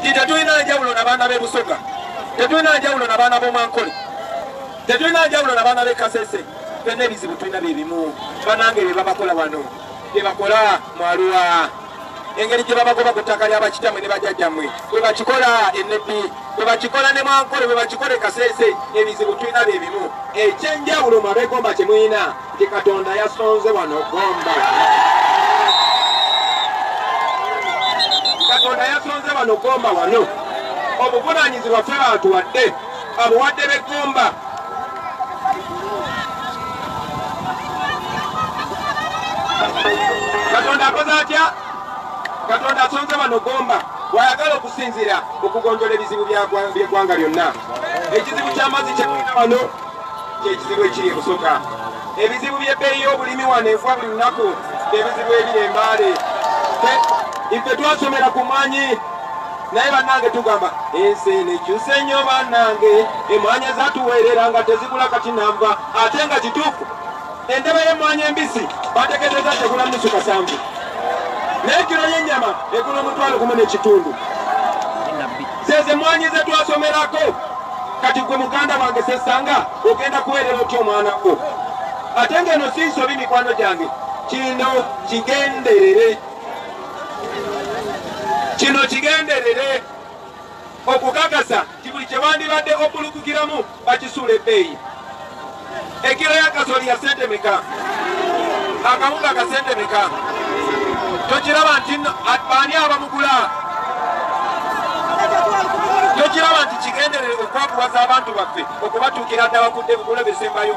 Nti tetulina njawulo n'abaana b'e Busoga, tetulina njawulo n'abaana b'Omwankole, tetulina njawulo n'abaana b'e Kasese. Ffenna ebizibu tulina bye bimu. Bannange bye babakola wano bye bakola mu Arua, engeri gye babagoba ku ttaka ly'abakitammwe ne bajjajjammwe bwe bakikola e Nebbi, bwe bakikola ne Mwankole, bwe bakikola e Kasese. Ebizibu tulina bye bimu. Ekyenjawulo mwe ab'Egomba kye mulina nti Katonda yasonze wano Gomba. Katonda yasonze wano Gomba wano. Obuvunaanyizibwa ffe baatuwadde, abuwadde b'Egomba. Katonda akoze atya? Katonda asonze wano Gomba bw'ayagala okusinziira okugonjola ebizibu by'eggwanga lyonna. Ekizibu ky'amazzi kye tulina wano kyekizibu ekiri e Busoga. Ebizibu by'ebbeeyi y'obulimi wano enfa buli lunaku, ebizibu ebiri e Mbale. Ife twasomera ku mwanyi, naye bannange tugamba ensi eno ekyuse nnyo bannange, emmwanyi ezatuweerera nga tezigula kati namba, ate nga kituufu. Endebe y'emmwanyi embisi bategeezezza tegula 750, naye kiro y'ennyama egula 15,000. Zezo emmwanyi ze twasomerako. Kati gwe muganda wange Sessanga ogenda kuweerera otya omwana wo? Ate ng'eno si nsobi mikwano gyange, kino kigenderere, kino kigenderere okukakasa nti buli kye wandibadde obulukukiramu bakisuula ebbeeyi. Ekiro ya kasoli ya sente meka? Akawunga ka sente meka? Tokiraba nti baani abamugula? Tokiraba nti kigenderere okwakuwaza abantu baffe okubatuukira ddala ku ddebugula besembayo?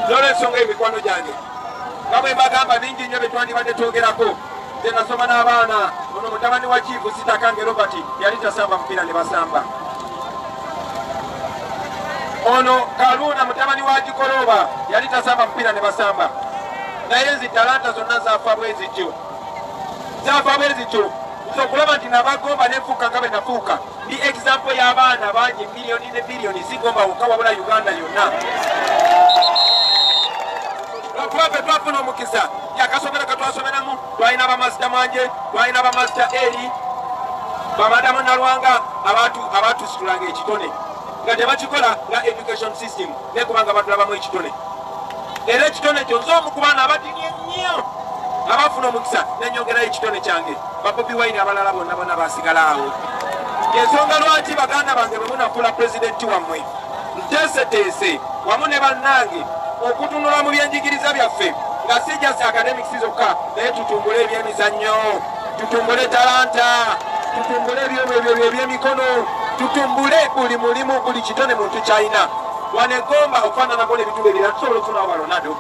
N'olwensonga emikwano gyange nga bwe mbagamba bingi nnyo bye twandibadde twogerako. Nze nasoma n'abaana, ono mutabani wa Chief Sitakange Robert yali tasamba mupiira ne basamba. Ono Kaluna mutabani wa Gikoloba yali tasamba mupiira ne basamba. Naye nzi talanta zonna zaafa bwe zityo, zaafa bwe zityo. Nze okulaba nti nabagomba nenfuuka nga bwe nafuuka, ndi example y'abaana bangi miliyoni ne biliyoni, si Gomba wokka wabula Uganda yonna. Lwakuba ffe twafuna omukisa yakasomero ke twasomeramu, twalina bamasita Mwanje, twalina bamasita Eri, bamadamu Nalwanga abaatusitulanga ekitone nga tebakikola nga education system, naye kubanga batulabamu ekitone. Era ekitone ekyo nze omu ku baana abatini ennyo abafuna omukisa nenyongerayo ekitone kyange. Ba Bobi Wine abalala bonna bonna basigala awo. Ensonga lwaki baganda bange bwe munafuula pulezidenti wammwe, nteeseteese wamu ne bannange okutunula mu byenjigiriza byaffe nga si just academics zokka, naye tutumbule ebyemizannyo, tutumbule talanta, tutumbule ebyemikono, tutumbule buli mulimu, buli kitone muntu kyalina. Wano Egomba okufaananako n'ebitundu ebirala tusobola okufunawo ba Ronaldo.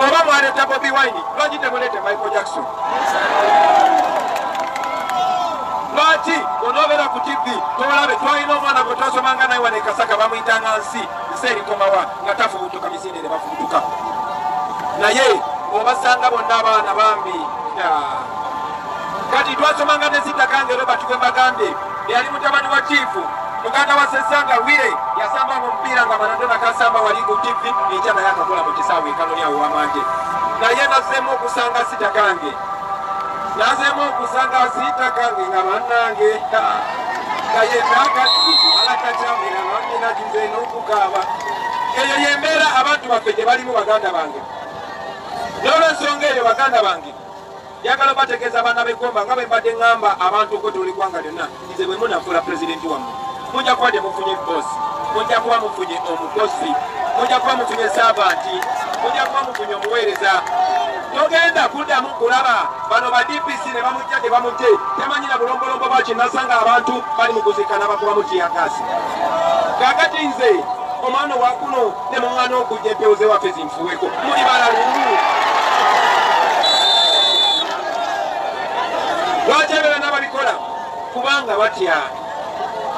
Oba mwaleeta Bobi Wine, lwaki temuleete Michael Jackson? Lwaki onoobeera ku TV tolabe? Twalina omwana gwe twasomanga naye wano e Kasaka, bamuyitanga nsi nsi erikomawa nga tafubutuka misinde ne bafubutuka, naye obasanga bonna abaana bambi. Kati twasomanga ne Sitakange Robert gwe mbagambye, eyali mutabani wa chiifu muganda wa Sessanga Wire, yasambanga omupiira nga Maradona kasamba wali ku TV, enkya naye akakola mu kisaawe ekanoni awo Wamanje. Naye nazzeemu okusanga Sitakange, nazeemu okusanga Sitakange nga bannange naye nakati alakakyamira bambi n'okukaaba. Eyo y'embeera abantu baffe gye balimu baganda bange. N'olwensonga eyo baganda bange, njagala bategeeza abaana b'Egomba nga bwe mbadde ŋŋamba abantu okwetoola eggwanga lyonna, nze bwe munafuula pulezidenti wammwe mujja kuba temufunye boosi, mujja kuba mufunye omukozi, mujja kuba mufunye servant, mujja kuba mufunye omuweereza. Togenda kuddamu kulaba bano ba DPC ne bamujja gye bamujje, temanyi na bulombolombo bwa kinasanga abantu bali mu kuziika n'abakubamu tiyagaasi. Kaakati nze omwana wa kuno ne muŋŋaana okujja empewo z'ewaffe zinfuweko, muli balalu. Lwaki ebyo byonna babikola? Kubanga batya,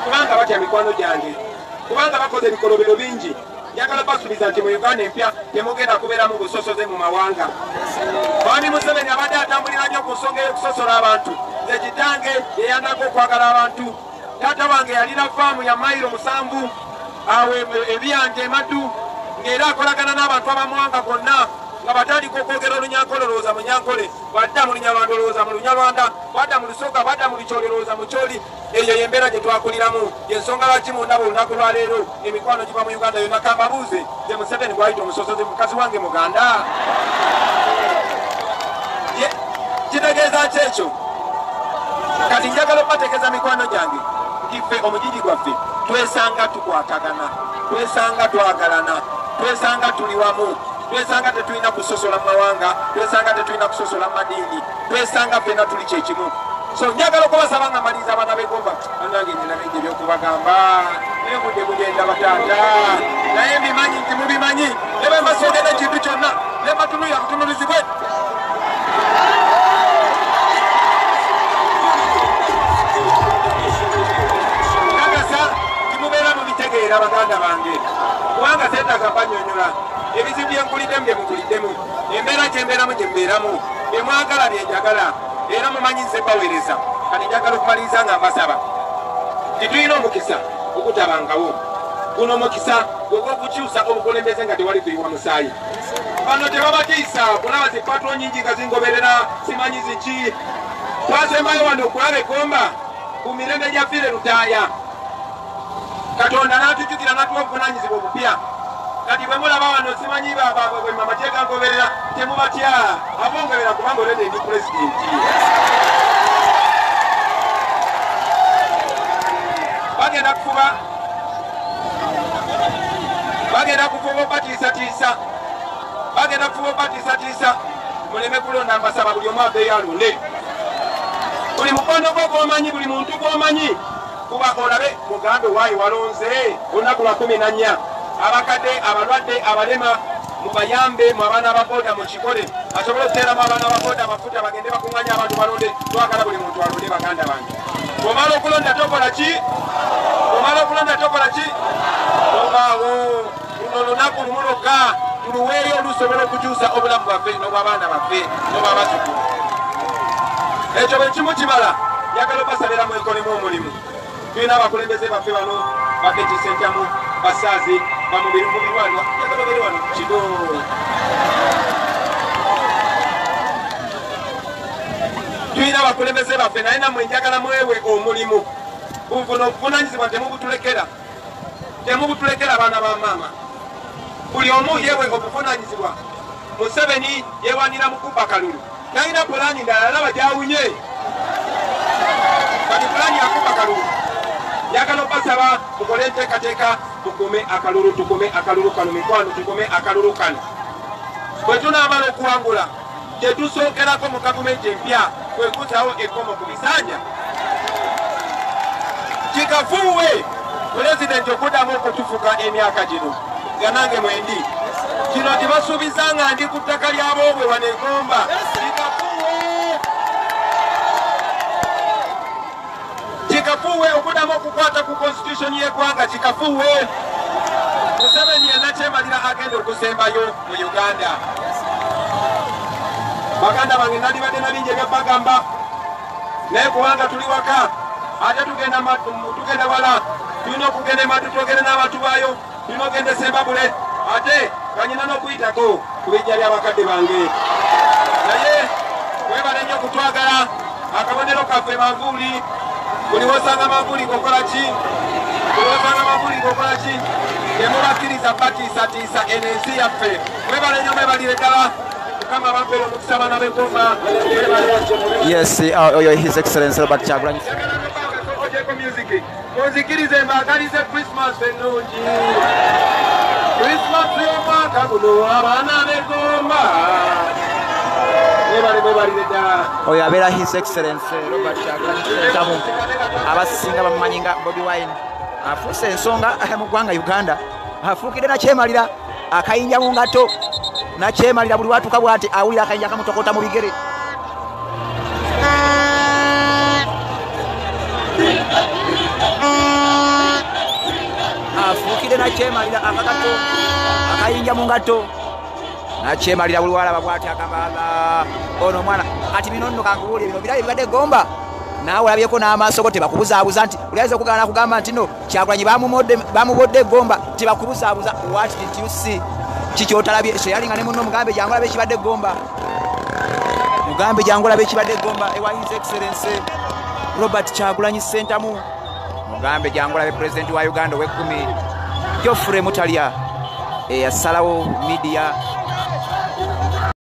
kubanga batya mikwano gyange, kubanga bakoze ebikolobero bingi. Njagala basuubiza nti mu Uganda empya temugenda kubeeramu busosoze mu mawanga. Mwami Museveni abadde atambulira nnyo ku nsonga ey'okusosola abantu. Nze kitange yeyandaga okwagala abantu. Taata wange yalina faamu ya mayiro 7 awo ebiyanja emaddu, ng'era akolagana n'abantu abamawanga gonna, Nga batandika okwogera Olunyankole, olowooza mu Nyankole, bwadda mu Lunyarwanda, olowooza mu Lunyarwanda, bwadda mu Lusoga, bwadda mu Lukyoli, olowooza mu Kyoli. Eyo y'embeera gye twakuliramu. Y'ensonga lwaki mundaba olunaku lwaleero emikwano giva mu Uganda yonna. Kambabuuze, nze Museveni gwayita omusosoze, mukazi wange Muganda? Kitegeeza ki ekyo? Kati njagala okubategeeza, mikwano gyange, nti ffe omugigi gwaffe twesanga tukwatagana, twesanga twagalana, twesanga tuli wamu, twesanga tetulina kusosola mu mawanga, twesanga tetulina kusosola mu madiini, twesanga ffenna tuli kyekimu. So njagala okubasaba nga maliriza, abaana b'Egomba, bannange, nina bingi ebyokubagamba, naye budde bugenda, bataata, naye mbimanyi nti mubimanyi. Ne bwe mbasoogedde ekintu kyonna, ne mbatunulira butunulizibwe. Nkakasa timubeera mubitegeera, baganda bange, kubanga seetaaga mbanyonyola. Ebizibu byenkuliddemu bye mukuliddemu, embeera gyembeeramu gye mbeeramu, bye mwagala bye njagala, era mumanyi nze baweereza. Kati njagala okumaliriza nga mbasaba titulina omukisa ogutabangawo. Guno omukisa gwegwokukyusa obukulembeze nga tewali kuyiwa musaayi. Bano tebabatiisa kulaba zi patrol nyingi nga zingoberera, simanyi ziki. Twasembayo wano okulaba Egomba ku mirembe gya Philly Lutaaya. Katonda n'atujjukira n'atuwa obuvunanyizibwa obupya. Kati bwe mulaba wano simanyi amagye gangoberera, temubatya abongerera, kubanga olwedde ndi pulezidenti. Bagenda kufuba obatiisatiisa, bagenda kufuba obatiisatiisa muleme kulonda. Mbasaba buli omu aveeyo alonde. Buli mukono gwo gwomanyi, buli muntu gwomanyi, kuba olabe mugambe waayi walonze olunaku lwa 14. Abakadde, abalwadde, abalema mubayambe. Mu abaana ababoda mukikole, asobole okuteeramu abaana ababoda amafuta, bagende bakuŋŋanya abantu balonde. Twagala buli muntu alonde. Baganda bange, bwomala okulonda tokola ki? Bwomala okulonda tokola ki? Tobaawo. Luno lunaku lumu lwokka tuluweeyo olusobola okukyusa obulamu bwaffe n'obw'abaana baffe n'obw'abazzukulu. Ekyo bwe kimu kimala. Njagala obasabira mwekolemu omulimu. Tulina abakulembeze baffe bano bakekisenjamu basaazi bamubiri mubiri wano. Njagala obere wano kino. Tulina abakulembeze baffe, naye nammwe njagala mwewe omulimu. Buno obuvunanyizibwa temubutulekera, temubutulekera, abaana ba maama. Buli omu yewe obuvunanyizibwa. Museveni yewanira mukuba kalulu, talina pulaani ndala, alaba gyawunye. Kati pulaani yakuba kalulu. Njagala obasaba mukole enteekateeka, tukume akalulu, tukume akalulu kano, mikwano, tukume akalulu kano. Bwe tunaamala okuwangula, kyetusookerako mu gavumenti empya kwekuzaawo ekkomo ku bisanja. Kikafuuwe pulezidenti okuddamu okutufuga emyaka gino nga nange mwendi. Kino tebasuubiza nga ndi ku ttaka lyaboobwe wano Egomba. Kikafuuwe, kikafuuwe okuddamu okukwata ku constitution y'eggwanga. Kikafuuwe. Museveni yenna kyemalira agenda okusembayo mu Uganda. Baganda bange, nandibadde na bingi ebyabagamba, naye kubanga tuli waka ate tugenda wala, tulina okugenda ematu, twogere n'abantu baayo, tulina okugenda Esembabule, ate kanyina n'okuyitako ku bijja by'abakadde bange. Naye webale nnyo okutwagala. Akabonero kaffe manvuuli. Buli wosanga manvuuli gokola ki? Buli wosanga manvuuli gokola ki? Temubakkiriza batiisatiisa eno ensi yaffe. Mwebale nnyo, mwebalire ddala. Mukama bampeera omukisa, abaana b'Egomba. Yes, oyo His Excellency Robert Kyagulanyi. Ojeko music, munzikirize mbaagalize Christmas ennungi, Christmas y'omwaka guno, abaana b'Egomba. Mwebale, mwebalire ddala. Oyo abeera His Excellency Robert Kyagulanyi Ssentamu, abasinga bamumanyi nga Bobi Wine. Afuuse ensonga mu ggwanga Uganda, afuukidde nakyemalira akayinja mu ngato, nakyemalira. Buli watuuka bwati awulira akayinja kamutokota mu bigere. Afuukidde nakyemalira akagato, akayinja mu ngato, nakyemalira. Buli walaba bwati agamba ono omwana. Kati bino nno kankubuulire, bino birabe bibadde Gomba, naawe olabyeko n'amaaso go. Tebakubuzaabuza nti oli ayinza okugaana kugamba nti no Kyagulanyi bamubodde Egomba. Tebakubuzaabuza. What did you see? Kikyotalabye seyalinga ne munno, mugambe jangu olabe ekibadde Gomba, mugambe jangu olabe ekibadde Gomba ewa His Excellency Robert Kyagulanyi Ssentamu. Mugambe jangu olabe pulezidenti wa Uganda ow'ekkumi Geoffrey Mutalya eyasalawo media.